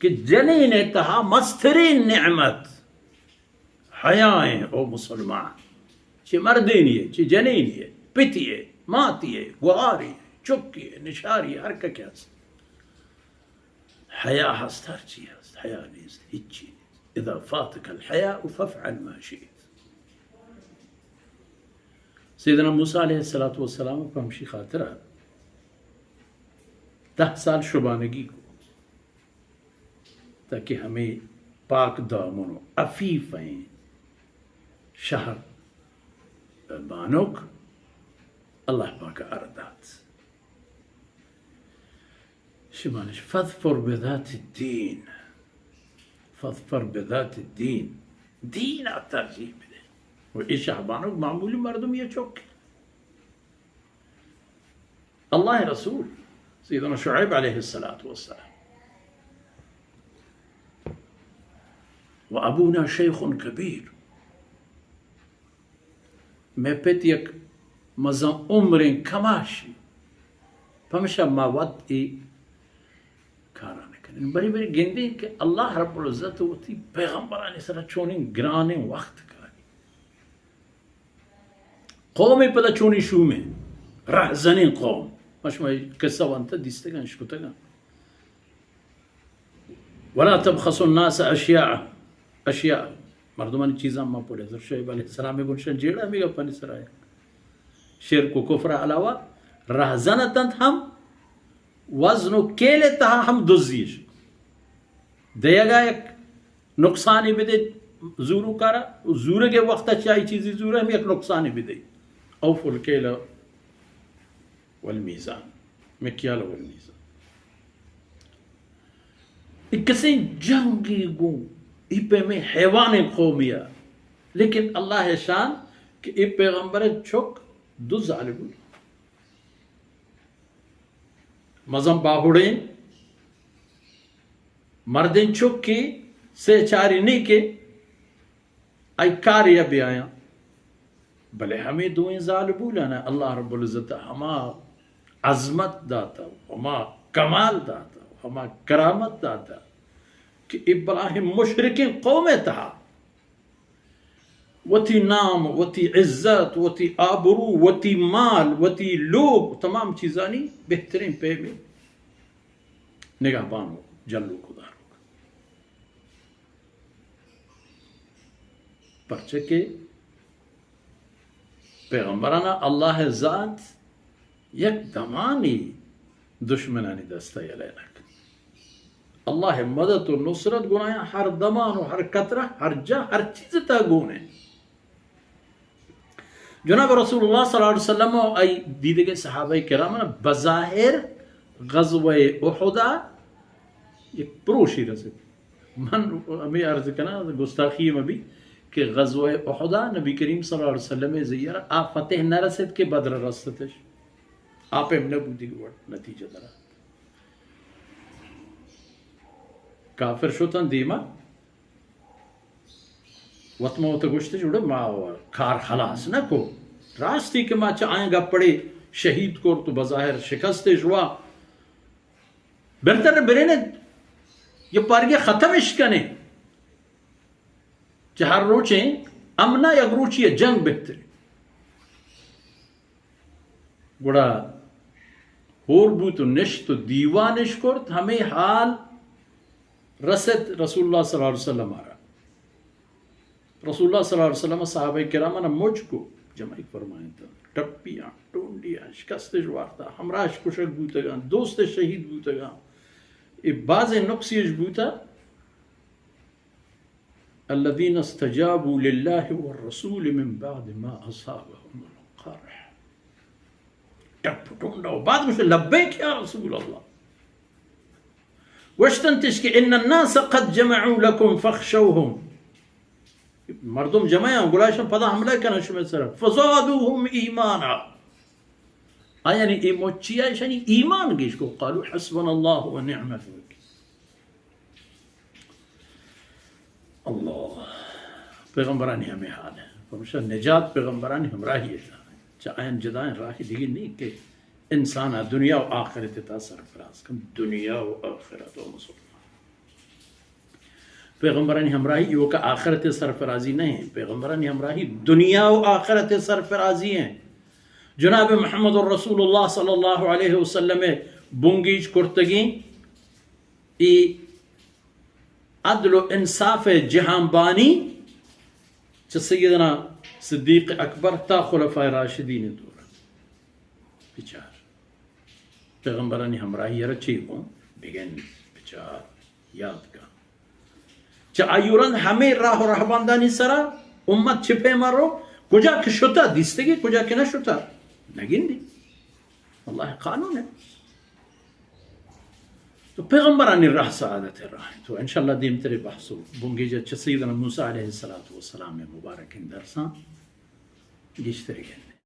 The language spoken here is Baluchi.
کہ جنین ءِ تہا مسترین نعمت حیائیں، او مسلمان، چہ مردینی ءَ، چہ جنینی ءَ، پتی ءَ، ماتی ءَ، گوہاری ءَ، چکی ءَ، نشاری ءَ، ہر ککے ہست۔ حیا ہست، ہر چی ہست، حیا نیست، ہچی نیست۔ اذا فاتك الحياء فافعل ما شئت۔ سیدنا موسیٰ علیہ الصلوۃ والسلام پہ ہمشی خاطر دہ سال شبانگی کو، تاکہ ہمے پاک دامن و عفیفیں شہر بانک اللہ پاک ءَ آرا دات۔ شمانش فاظفر بذات الدین، فاظفر بذات الدین، دین ءَ ترجیح بدے۔ و اے شہبانک معمولی مردم، یہ چک اللہ ءِ رسول سیدنا شعیب علیہ الصلوۃ والسلام، و ابونا شیخ کبیر، مئے پت یک مزن عمریں کماشی، پمشا ما وت اے کارا نہ کنیں۔ بری بری گندیں کہ اللہ رب العزت وتی پیغمبرانی سرا چونیں گرانیں وقت کاری۔ قومے پدا چونیں شومیں رہزنیں قوم۔ ما شما قصہ وانتا، دیستگاں، اشکتگاں۔ ولا تبخسوا الناس اشیاء، اشیاء، مردمانی چیزاں ما پڑے۔ حضرت شعیب علیہ السلام گوشن جیڑا ہمے گپانی سرا ہے۔ شرک و کفر علاوہ رہزن اتنت ہم، وزن و کیل تہا ہم دزیش۔ دیگا یک نقصانی بدے زوروکارا، زورگ وقت چاہی چیزی زورہ ہم یک نقصانی بدے۔ اوفوا الکیل والمیزان، مکیال والمیزان۔ اے کسیں جنگی گوں اے پیمیں حیوانیں قومیا، لیکن اللہ شان کہ اے پیغمبر چک دو ظالم، مزن باہوڑیں مردیں چکے، سے چاری نیکے، آئی کارے ءَ بیایاں۔ بلے ہمے دوئیں زالبولاں ءَ اللہ رب العزت ءَ ہما عظمت داتا، ہما کمال داتا، ہما کرامت داتا کہ ابراہیم مشرکیں قوم ءِ تہا وتی نام، وتی عزت، وتی آبرو، وتی مال، وتی لوگ، تمام چیزانی بہتریں پیمیں نگہبان و جلوک و داروک۔ پرچہ کہ پیغمبرانا اللہ ءِ ذات یک دمانی دشمنانی دستا یلہ نہ کن۔ اللہ ءِ مدد و نصرت گڑا آیاں ہر دمان و ہر قطرہ، ہر جاہ، ہر چیز تا گون انت۔ جناب رسول اللہ صلی اللہ علیہ وسلم و آئی دیدگے صحابہ کرام بظاہر غزوہ احدا یک پروشی رسید۔ من ہمے عرض کناں، گستاخی مہ بی کہ غزوہ احدا نبی کریم صلی اللہ علیہ وسلم ءِ زیارہ آ فتح نہ رسید کہ بدر رستش۔ آ پیم نہ بودی وڑ نتیجہ درا۔ کافر شتن دیما، وت ما وت گوشت، جوڑے ما کار خلاص نہ کو۔ راستی کہ ما چہ آیاں گپڑے شہید کرت و بظاہر شکست شوا۔ بہتر برین، یہ پارگی ختمش کنے۔ چہ ہر روچیں امنا یک روچی جنگ بہتر۔ گڑا ہور بوت و نشت و دیوانش کرت، ہمے حال رست رسول اللہ صلی اللہ علیہ وسلم ءَ را۔ رسول اللہ صلی اللہ علیہ وسلم صحابہ کرامانا مچ کو، جمعی فرمائنت، ٹپیاں، ٹونڈیاں، شکستش وارتا، ہمراہش کشگ بوتگاں، دوستش شہید بوتگاں، اے بازیں نقصیش بوتا۔ الذين استجابوا لله والرسول من بعد ما أصابهم القرح۔ ٹپ ٹونڈا و بعد گوشت، لبیک یا رسول اللہ۔ گوشتنتش کہ ان الناس قد جمعوا لكم فاخشوهم۔ مردم جمع ہیں، گڑا اشاں پدا حملہ کنن شمئے سرا۔ فزادوهم ایمانا۔ آیانی اے مچیا اشانی ایمان گیش کو۔ قالوا حسبنا الله ونعم الوکیل۔ اللہ، پیغمبرانی ہمے حال ہے۔ پمیشا نجات پیغمبرانی ہمراہی ہے۔ چہ آیان جدائیں راہی دیگی نہیں کہ انسان دنیا و آخرت تا سرفراز کن۔ دنیا و آخرت و مسلمان۔ پیغمبرانی ہمراہی ایوکا آخرت سرفرازی نہ ایں، پیغمبرانی ہمراہی دنیا و آخرت سرفرازی ایں۔ جناب محمد رسول اللہ صلی اللہ علیہ وسلم بنگیج کرتگیں ای عدل و انصاف جہانبانی چہ سیدنا صدیق اکبر تا خلفاء راشدین دور۔ بچار، پیغمبرانی ہمراہی را چی گوں؟ بگند، بچار، یاد کن۔ چہ آئی رند ہمے راہ و رہبندانی سرا امت چہ پیما رو، کجا کہ شتا دیستگی، کجا کہ نہ شتا نگندی۔ اللہ قانون ہے۔ تو پیغمبرانی راہ سعادت راہ ہے۔ تو انشاءاللہ دیمترے بحث و بنگیج چہ سیدنا موسی علیہ الصلوۃ والسلام مبارکیں درساں گیشتر گندیں۔